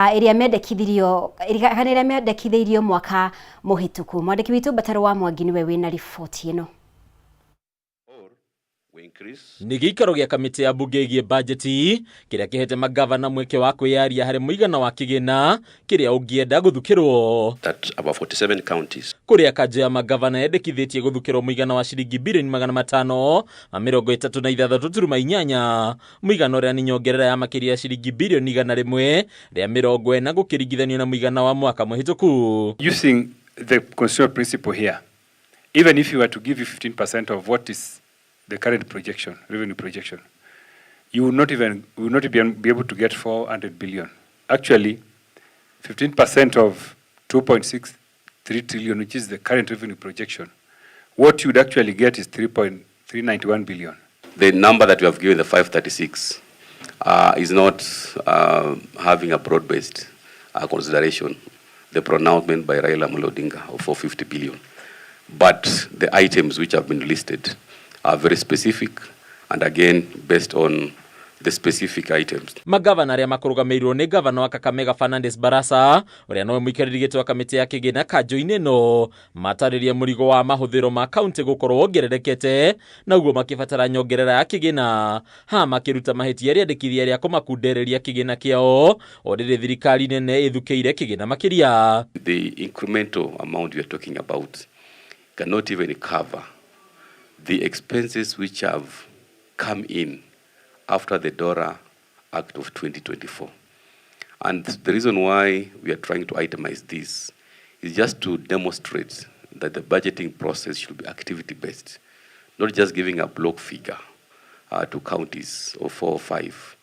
Ĩrĩa mendekithirio kana ĩrĩa mendekithĩirio mwaka mũhĩtũku. Mwandĩki witũ Mbataro wa Mwangi nĩwe wĩna riboti ĩno. Nĩ gĩikaro gĩa kamĩtĩ ya mbunge ĩgiĩ bajeti kĩrĩa kĩhete magavana mweke wa kwĩyaria harĩ mũigana wa kĩgĩna kĩrĩa ũngĩenda gũthukĩrwo. That about 47 counties Kũrĩa kanjũ ya magavana yendekithĩtie gũthukĩrwo mũigana wa ciringi 536.8 bilioni, mũigana ũrĩa nĩ nyongerera ya makĩria ya ciringi 140 billion gũkĩringithanio na mũigana wa mwaka mũhĩtũku. Using the constitutional principle here, even if you were to give you 15% of what is the current projection, revenue projection, you will not even will not be able to get 400 billion. Actually, 15% of 2.63 trillion, which is the current revenue projection, what you would actually get is 3.391 billion. The number that we have given, the 536, is not having a broad-based consideration, the pronouncement by Raila Amolo Odinga of 450 billion. But the items which have been listed are very specific and again based on the specific items. Magavana arĩa makũrũgamĩrĩirwo nĩ gavana wa Kakamega Fernandes Barasa, ũrĩa nowe mũikarĩri gĩtĩ wa kamĩtĩ ya kĩgĩna kanjũ-inĩ ĩno, matarĩrie mũrigo wa mahũthĩro ma kaunti gũkorwo wongererekete na ũguo makĩbatara nyongerera ya kĩgĩna, haha makĩruta mahĩtia rĩandĩkithia rĩa kũmakundereria kĩgĩna kĩao o rĩrĩ thirikari nene ĩthukĩire kĩgĩna makĩria. The incremental amount we are talking about cannot even cover the expenses which have come in after the DORA Act of 2024. And the reason why we are trying to itemize this is just to demonstrate that the budgeting process should be activity-based, not just giving a block figure to counties of four or five,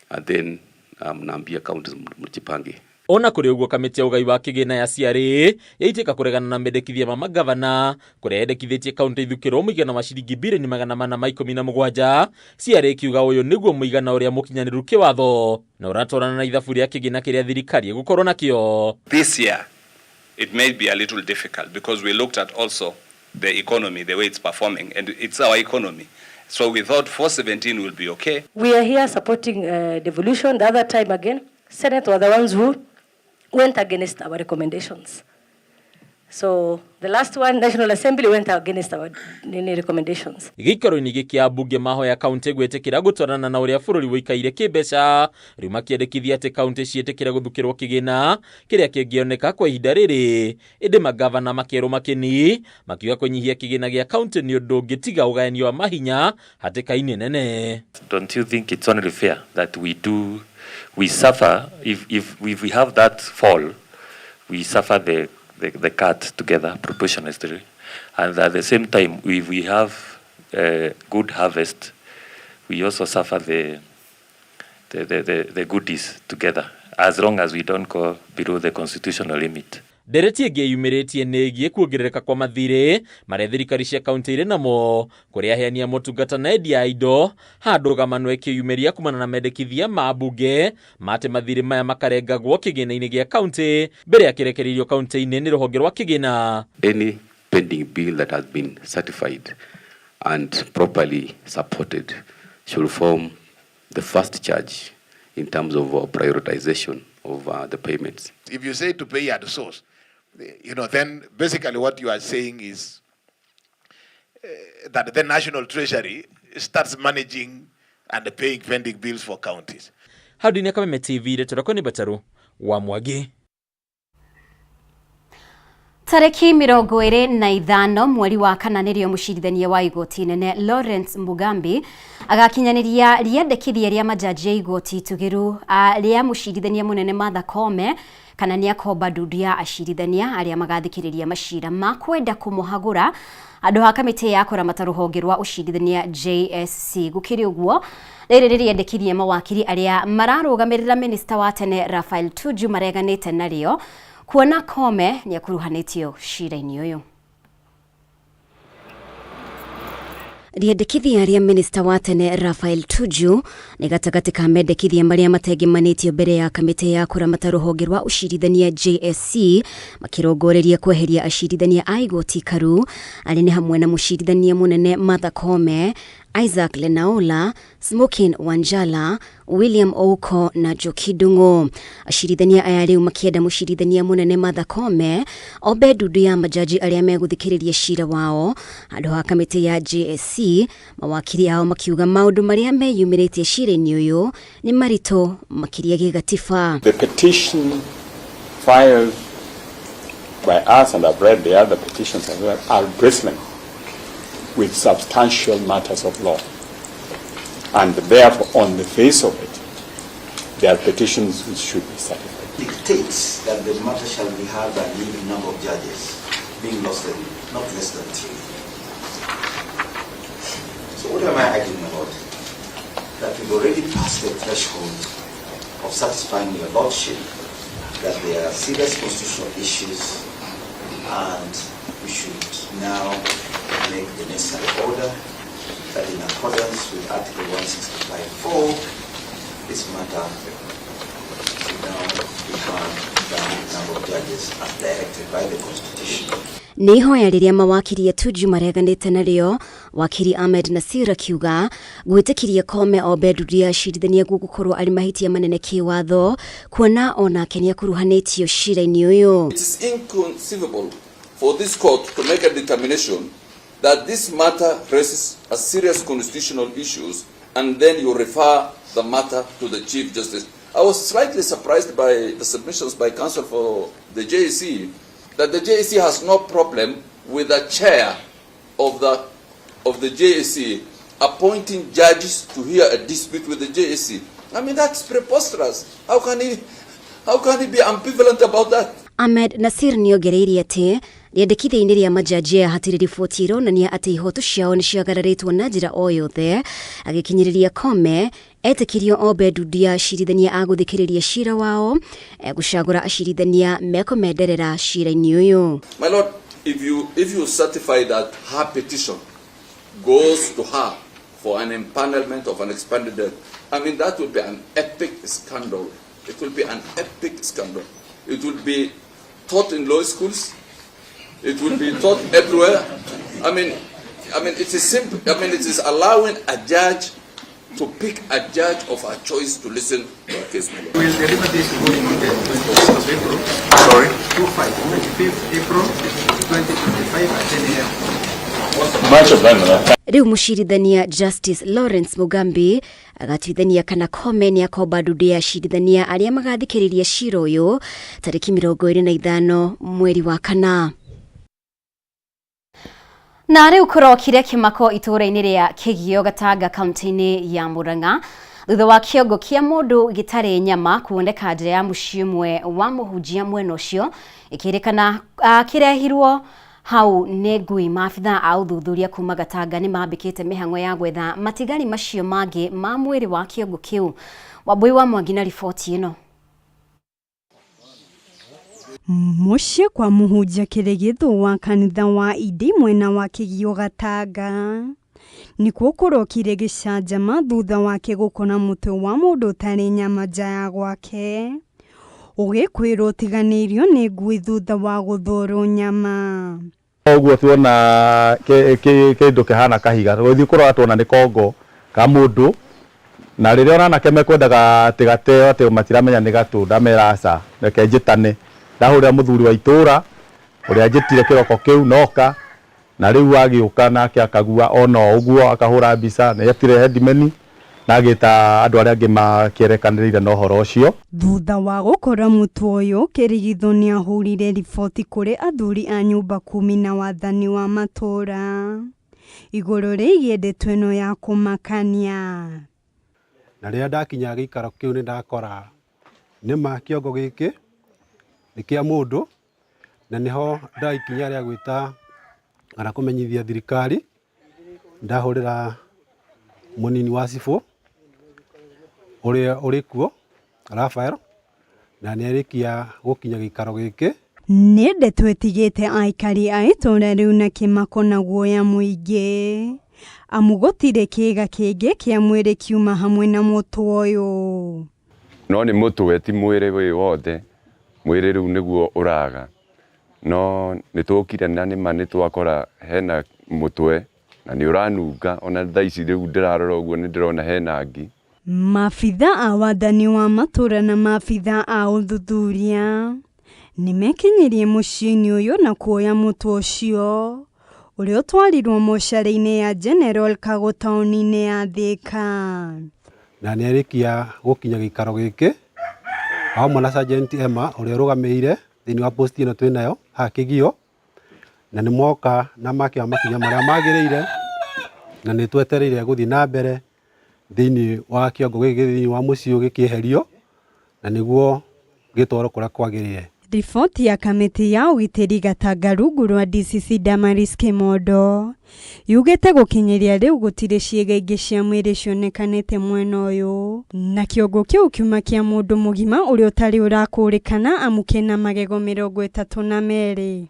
and then mnaambia counties mjipange. Ona kũrĩ ũguo, kamĩtĩ ya ũgai wa kĩgĩna ya CRA yaitĩka kũregana na mendekithia ma magavana, kũrĩa yendekithĩtie kaunti ithukĩrwo mũigana wa ciringi 417 billion. CRA ikiuga ũyũ nĩguo mũigana ũrĩa mũkinyanĩru kĩwatho na ũratwarana na ithabu rĩa kĩgĩna kĩrĩa thirikari ĩgũkorwo nakĩo. This year, it may be a little difficult because we looked at also the economy, the way it's performing, and it's our economy. So we thought 417 will be okay. We are here supporting devolution. The other time again, Senate were the ones who went against our recommendations. So the last one, National Assembly went against our nini recommendations. Gĩikaro-inĩ gĩkĩ ambunge mahoya kaunti gwĩtĩkĩra gũtwarana na ũrĩa bũrũri ũikaire kĩmbeca, rĩu makĩendekithia atĩ kaunti ciĩtĩkĩre gũthukĩrwo kĩgĩna kĩrĩa kĩngĩoneka kwa ihinda rĩrĩ, ĩndĩ magavana makerwo makĩni makiuga kũnyihia kĩgĩna gĩa kaunti nĩ ũndũ ũngĩtiga ũgayanio wa mahinya hatĩka-inĩ nene. Don't you think it's only fair that we suffer, if we have that fall, we suffer the cut together proportionately, and at the same time, if we have a good harvest, we also suffer the goodies together, as long as we don't go below the constitutional limit? Ndereti ĩngĩ yumĩrĩtie nĩ ĩgiĩ kuongerereka kwa mathirĩ marĩa thirikari cia kaunti irĩ namo kũrĩa aheani a motungata na endia a indo, handũ gamano ĩkĩyumĩria kumana na mendekithia ma mbunge ma atĩ mathirĩ maya makarengagwo kĩgĩna-inĩ gĩa kaunti mbere ya kĩrekereirio kaunti-inĩ nĩ rũhonge rwa kĩgĩna. Any pending bill that has been certified and properly supported should form the first charge in terms of prioritization of the payments. If you say to pay at source, then basically what you are saying is that the National Treasury starts managing and paying pending bills for counties. Handũ-inĩ Kameme TV, rĩtwa rĩakwa nĩ Mbataru wa Mwangi. Tarĩki 25 mweri wa kana nĩrĩo mũcirithania wa igoti nene Lawrence Mugambi agakinyanĩria rĩendekithia rĩa majaji a igoti itũgĩru rĩa mũcirithania mũnene Martha Koome kana nĩ akomba ndundu ya acirithania arĩa magathikĩrĩria macira ma kwenda kũmũhagũra handũ ha kamĩtĩ ya kũramata rũhonge rwa ũcirithania JSC. Gũkĩrĩ ũguo, rĩrĩ nĩ rĩendekithia mawakiri arĩa mararũgamĩrĩra minista wa tene Raphael Tuju mareganĩte narĩo, kuona Koome nĩ akuruhanĩtio cira-inĩ ũyũ. Rĩendekithia rĩa minista wa tene Raphael Tuju nĩ gatagatĩ ka mendekithia marĩa matengemanĩtio mbere ya kamĩtĩ ya kũramata rũhonge rwa ũcirithania JSC, makĩrongoreria kweheria acirithania a igoti karu arĩa nĩ hamwe na mũcirithania mũnene Martha Koome. Isaac Lenaola, Smokin Wanjala, William Ouko na Njoki Ndung'u. Acirithania aya rĩu makĩenda mũcirithania mũnene Martha Koome ombe ndundu ya majaji arĩa megũthikĩrĩria cira wao handũ ha kamĩtĩ ya JSC, mawakiri ao makiuga maũndũ marĩa meyumĩrĩtie cira-inĩ ũyũ nĩ maritũ makĩria gĩgatiba. The petition filed by us, and I've read the other petitions as well, are bristling with substantial matters of law. And therefore, on the face of it, there are petitions which should be certified. Dictates that the matter shall be heard by an even number of judges, being not less than 3. So what am I arguing about? That we've already passed the threshold of satisfying your lordship that there are serious constitutional issues and we should now make the necessary order that in accordance with Article 165.4, this matter should now be heard by a number of judges as directed by the Constitution. Nĩ ihoya rĩrĩa mawakiri Tuju mareganĩte narĩo, wakiri Ahmed Nasir akiuga gwĩtĩkĩria Koome ombe ndundu ya acirithania gũgũkorwo arĩ mahĩtia manene kĩwatho kuona onake nĩakuruhanĩtio cira-inĩ ũyũ. It is inconceivable for this court to make a determination that this matter raises a serious constitutional issues and then you refer the matter to the Chief Justice. I was slightly surprised by the submissions by counsel for the JSC that the JSC has no problem with the chair of the JSC appointing judges to hear a dispute with the JSC. I mean, that's preposterous. How can he be ambivalent about that? Ahmed Nasir nĩongereire atĩ rĩendekithia-inĩ rĩa majaji aya hatirĩ riboti ironania atĩ ihoto ciao nĩciagararĩtwo na njĩra o yothe, agĩkinyĩrĩria Koome etĩkĩrio ombe ndundu ya acirithania a gũthikĩrĩria cira wao egũcagũra acirithania mekũmenderera cira-inĩ ũyũ. My lord, if you certify that her petition goes to her for an empanelment of an expanded death, I mean, that will be an epic scandal. It will be an epic scandal. It will be taught in law schools. It will be taught everywhere. I mean, it is simple. I mean, it is allowing a judge to pick a judge of her choice to listen to a case, my lord. We will deliver this ruling on the 25th of April. Sorry? 25, 25th April 2025 at 10 a.m. Much of them. Rĩu mũcirithania Justice Lawrence Mugambi agatuithania kana Koome nĩ akomba ndundu ya acirithania arĩa magathikĩrĩria cira ũyũ tarĩki 25 mweri wa kana. Na rĩu kũrokire kĩmako itũũra-inĩ rĩa Kĩgio Gatanga kaunti-inĩ ya Murang'a thutha wa kĩongo kĩa mũndũ gĩtarĩ nyama kuoneka nja ya mũciĩ ũmwe wa mũhunjia mwena ũcio, ĩkĩrĩkana kĩrehirwo hau nĩ ngui. Maabitha a ũthuthuria kuma Gatanga nĩ mambĩkĩte mĩhang'o ya gwetha matigari macio mangĩ ma mwĩrĩ wa kĩongo kĩu. Wambui wa Mwangi na riboti ĩno. Mũciĩ kwa mũhunjia Kĩrĩgĩthũ wa kanitha wa Indi mwena wa Kĩgio Gatanga nĩkuo kũrokire gĩcanjama thutha wake gũkora mũtwe wa mũndũ ũtarĩ nyama nja ya gwake ũgĩkwĩrwo ũtiganĩirio nĩ ngui thutha wa gũthũrwo nyama. Ũguo tuona kĩndũ kĩhana kahiga, tũgĩthiĩ kũrora tuona nĩ kongo ka mũndũ, na rĩrĩa ona anake mekwendaga atĩ gateo atĩ matiramenya nĩ gatũ, ndamera aca, reke njĩtane. Ndahũrĩra mũthuri wa itũra ũrĩa njĩtire kĩroko kĩu noka, na rĩu agĩũka nake akagua ona o ũguo, akahũra mbica nĩ etire headman na agĩta andũ arĩa angĩ makĩerekanĩrĩire na ũhoro ũcio. Thutha wa gũkora mũtwe ũyũ, Kĩrigitho nĩahũrire riboti kũrĩ athuri a nyũmba kumi na wathani wa matũra igũrũ rĩgiĩ ndeto ĩno ya kũmakania. Na rĩrĩa ndakinya gĩikaro kĩu nĩ ndakora nĩma kĩongo gĩkĩ nĩ kĩa mũndũ, na nĩho ndoya ikinya rĩa gwĩta kana kũmenyithia thirikari. Ndahũrĩra mũnini wa cibũ ũrĩa ũrĩ kuo Rafael, na nĩ arĩkia gũkinya gĩikaro gĩkĩ. Nĩ ndeto ĩtigĩte aikari a itũũra rĩu na kĩmako na guoya mũingĩ, amu gũtirĩ kĩĩga kĩngĩ kĩa mwĩrĩ kiuma hamwe na mũtwe ũyũ. No nĩ mũtwe, ti mwĩrĩ wĩ wothe, mwĩrĩ rĩu nĩguo ũraga, no nĩ tũkire na nĩma nĩ twakora hena mũtwe. Na nĩ ũranunga ona thaa ici rĩu ndĩrarora ũguo nĩ ndĩrona hena ngi. Maabitha a wathani wa matũra na maabitha a ũthuthuria nĩmekinyirie mũciĩ-inĩ ũyũ na kuoya mũtwe ũcio ũrĩa ũtwarirwo mocarĩ-inĩ ya General Kago taũni-inĩ ya Thika. Na nĩ arĩkia gũkinya gĩikaro gĩkĩ hamwe na Sergeant Emma ũrĩa ũrũgamĩrĩire thĩinĩ wa post ĩno twĩnayo haha Kĩgio, na nĩ moka na makĩoya makinya marĩa magĩrĩire, na nĩ twetereire gũthiĩ na mbere thĩinĩ wa kĩongo gĩkĩ thĩinĩ wa mũciĩ ũyũ gĩkĩeherio na nĩguo gĩtwarwo kũrĩa kwagĩrĩire. Riboti ya kamĩtĩ ya ũgitĩri Gatanga rungu rwa DCC Damaris Kimondo yugĩte gũkinyĩria rĩu gũtirĩ ciĩga ingĩ cia mwĩrĩ cionekanĩte mwena ũyũ, na kĩongo kĩu kiuma kĩa mũndũ mũgima ũrĩa ũtarĩ ũrakũrĩkana amu kĩna magego 32.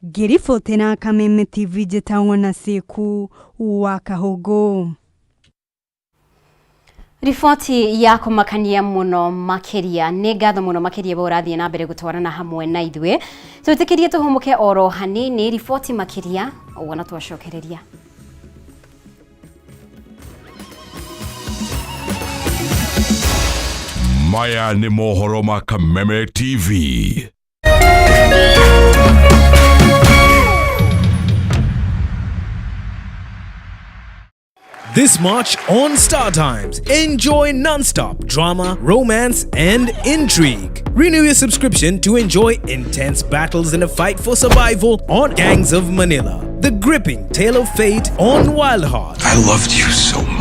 Ngĩribotera Kameme TV njĩtagwo Nasieku wa Kahũngũ. Riboti ya kũmakania mũno makĩria. Nĩ ngatho mũno makĩria we ũrathiĩ na mbere gũtwarana hamwe na ithuĩ. Twĩtĩkĩrie tũhũmũke oro hanini, riboti makĩria ũguo na twacokereria. Maya nĩ mohoro ma Kameme TV. This March on Star Times, enjoy non-stop drama, romance, and intrigue. Renew your subscription to enjoy intense battles in a fight for survival on Gangs of Manila, the gripping tale of fate on Wild Heart. I loved you so much.